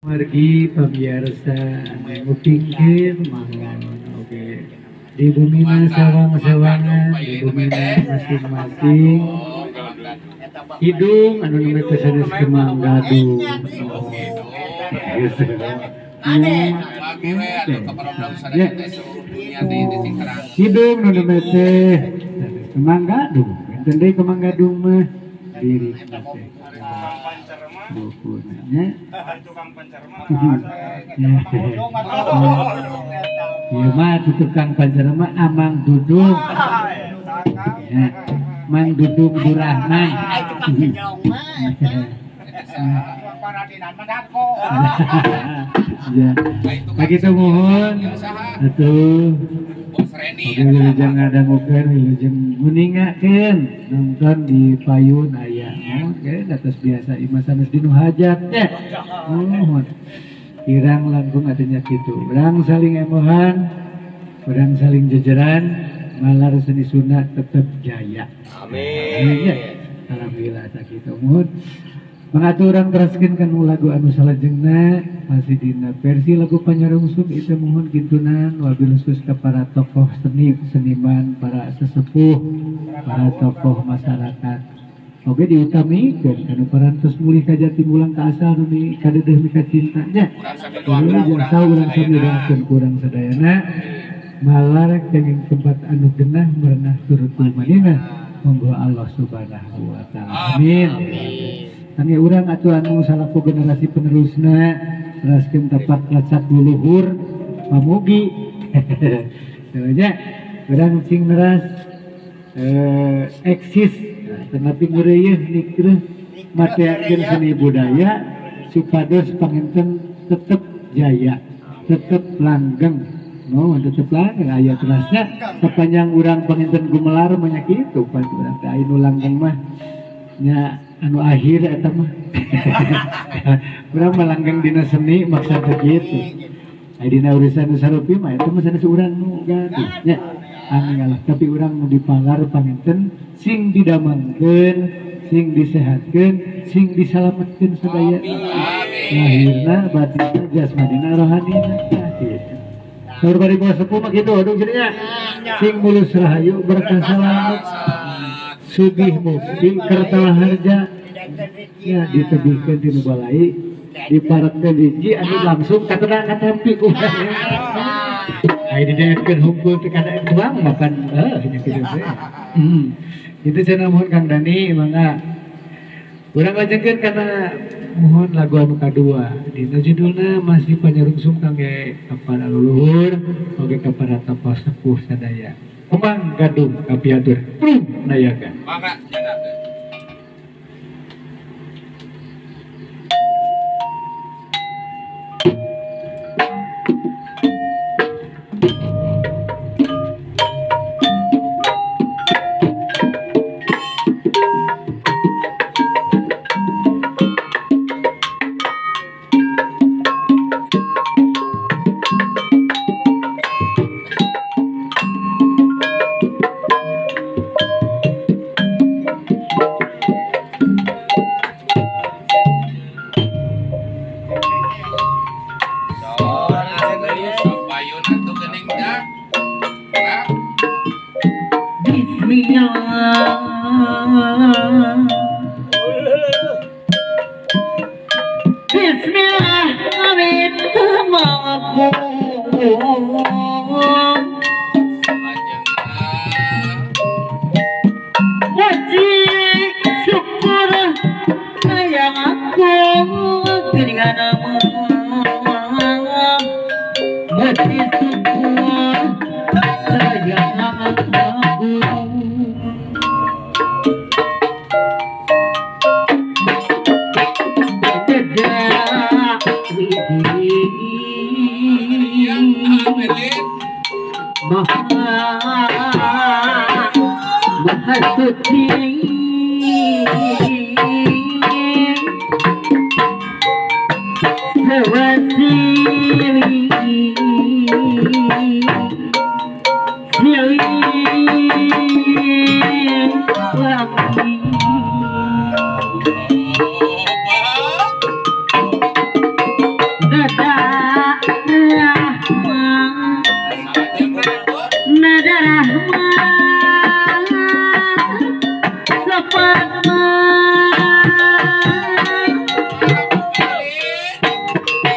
Margi pamiarsa ngupingkeun mangga oge di bumina sawang-sawangan di bumina masing-masing hidung anu nembe teh sanes kemang gadung. Hidung nu nembe teh sanes kemang gadung, benten deui kemang gadung mah diri teh. Bukunanya ya mah tukang pancer mah Amang Dudung ya, Mang Dudung Durahman. Ya begitu mohon atuh wilujeng ngadangukeun wilujeng nguningakeun nonton di payun aya oke atas biasa imah sanes dinu hajat nya mohon kirang langkung atuh kitu urang saling emohan urang saling jejeran malar seni Sunda tetep jaya. Amin. Ya. Alhamdulillah sakitu mohon mengatur urang teraskeun kana lagu anu salajengna masih dina versi lagu Panyarungsum itu mohon kintunan wabil khusus ke para tokoh seni seniman para sesepuh para tokoh masyarakat oge diutamikeun anu parantos mulih ka jati mulang ka asal nu kadeudeung mika cinta nya urang sami doakeun kurang sadayana malar kenging tempat anu genah merenah turut kumanina monggo Allah Subhanahu wa taala. Amin. Kami urang atuh anu salaku generasi penerusna teraskeun tapak lacak luluhur pamugi nya urang cing neras eksis tetapi ngeureuyeuh nikreuh mateakeun seni budaya supados panginten tetep jaya tetep langgeng no tetep langgeng aya terasna sepanjang urang panginten gumelar mah nya kitu pan urang teh anu langgeng mah nya anu akhir eta mah urang mah langgeng dina seni maksud teh kitu aya dina urusan nu sarupi mah eta mah sanes urang nu gaduh nya amin Allah tapi urang nu dipalar panginten sing didamangkeun sing disehatkeun sing disalametkeun sadaya lahirna batinna jasmanina rohanina kitu saur bari bawah sepuh mah kitu aduh jadinya sing mulus rahayu berkah salamet sugih mukti kerta harja ya ditebihkeun ti nu balai diparetkeun hiji anu langsung katena katampi ku aya didaetkeun hungkul teh kana tuang makan heuh nya kitu teh. Itu cenah mohon Kang Dani mangga urang lajengkeun kana mohon lagu anu kadua dina judulna masih Panyarungsum kangge ka para leluhur oge ka para tokoh sepuh sadaya. Kemang Gadung kapiatur Prung Nayaga. Mangga nyandakeun. Padma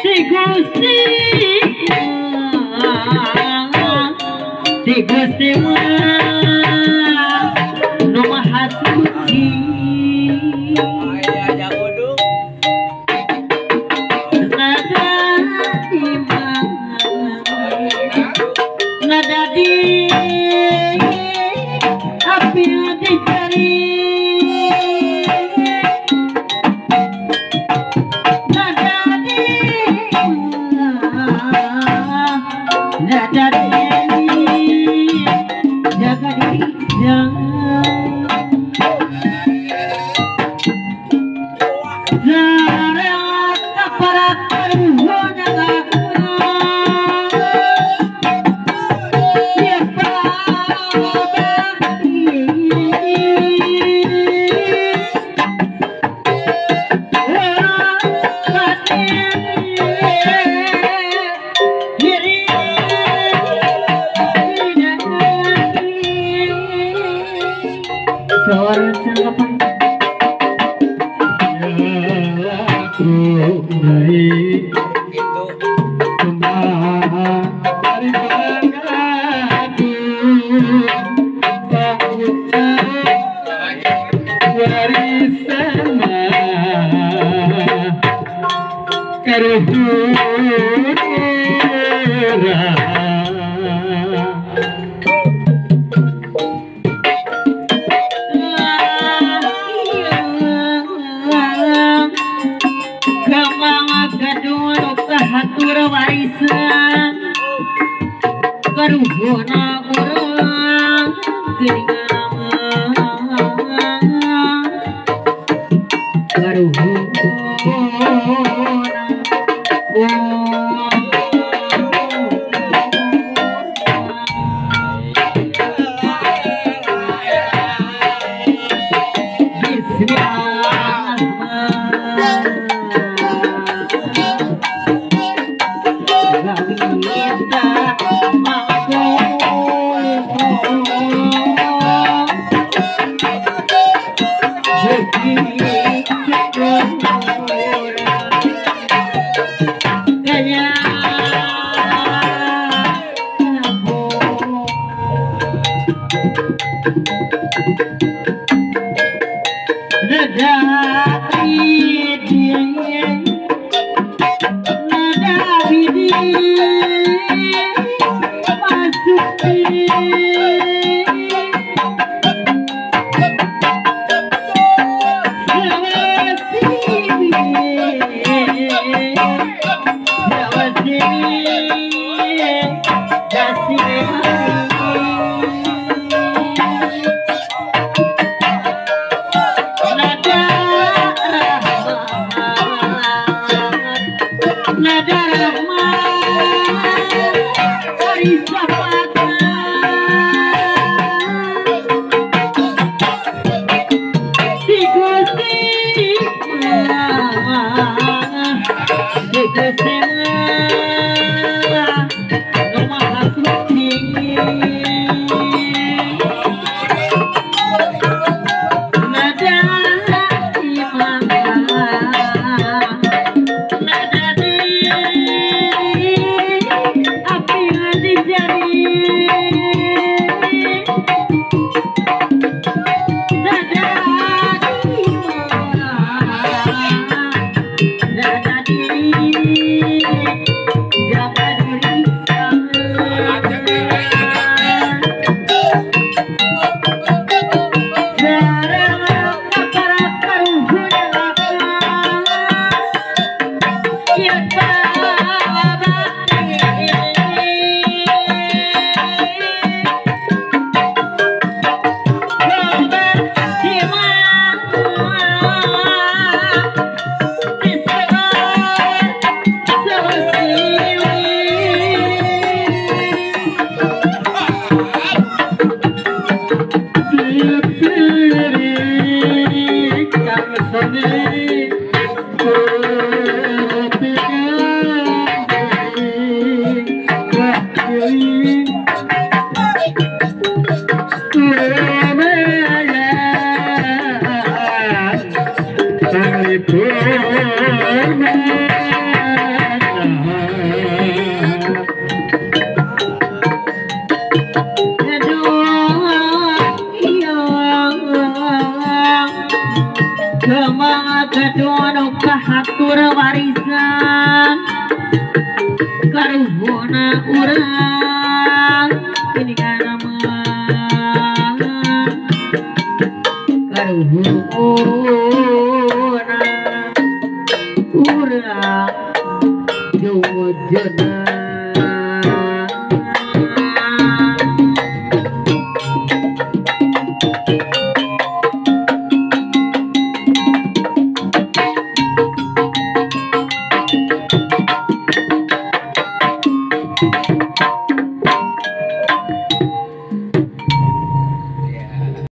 Si Gusti Si Gusti Nu Maha Suci Nada iman Nada di api dicari Nada di Nada di Jaga di Karuhuna urang geuningan karuhuna Nada di Panglipur. Kahatur warisan karuhuna urang ini kana mah karuhuna urang jauh jena.